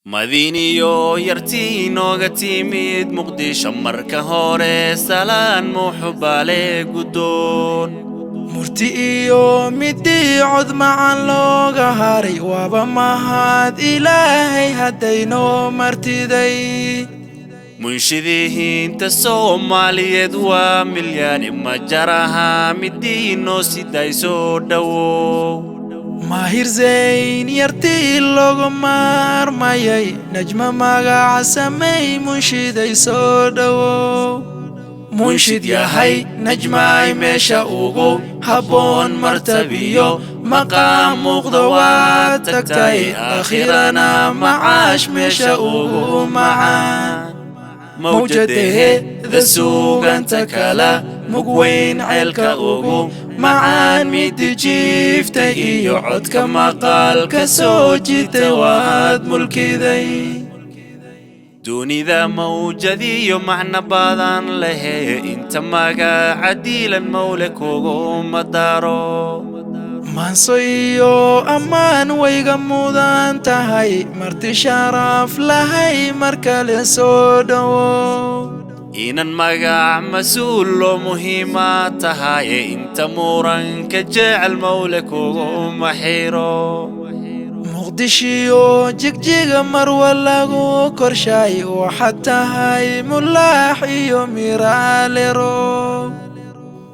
Madiiniyo yartii inooga timid Muqdisho, marka hore salaan muxubaale guddoon. Murti iyo midii cod macan looga haray, waaba mahad Ilaahay haddaynoo martiday. Munshidihiinta Soomaaliyeed waa milyaani, majaraha midii noo siday soo dhowow. Maahir Zayn yartii looga maarmayay, Najma magaca samey, munshiday soo dhowow. Munshid yahay Najmaay, meesha ugu habboon martabiyo maqaam muuqda waad tagtay, aakhirana macaash meesha ugu macaan. Mawjadaheeda suuganta kala mugweyn, ceelka ugu macaan midi jiiftay iyo codka maqaalka soo jiitay waad mulkiday. Dunida mawjadiyo macno badan lehe, inta magaca diilan mawle kuguma daro. Maanso iyo ammaan wayga mudan tahay, marti sharaf lahay mar kale soo dhowow. Inan magac mas-uul oo muhiima tahaye, inta muranka jecel mawle kuguma xiro. Muqdishiyo Jigjiga marwa lagu korshaay, waxaad tahay mulaax iyo miraalero.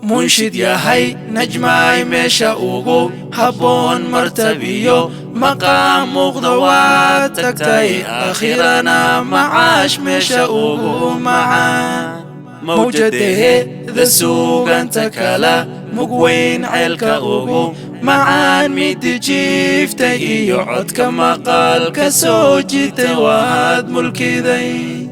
Munshid yahay Najmaay, meesha ugu habboon martabiyo maqaam muuqda waad tagtay, aakhirana macaash meesha ugu macaan. Mawjadaheeda suuganta kala mugweyn, ceelka ugu macaan midi jiiftay iyo codka maqaalka soo jiitay waad mulkiday.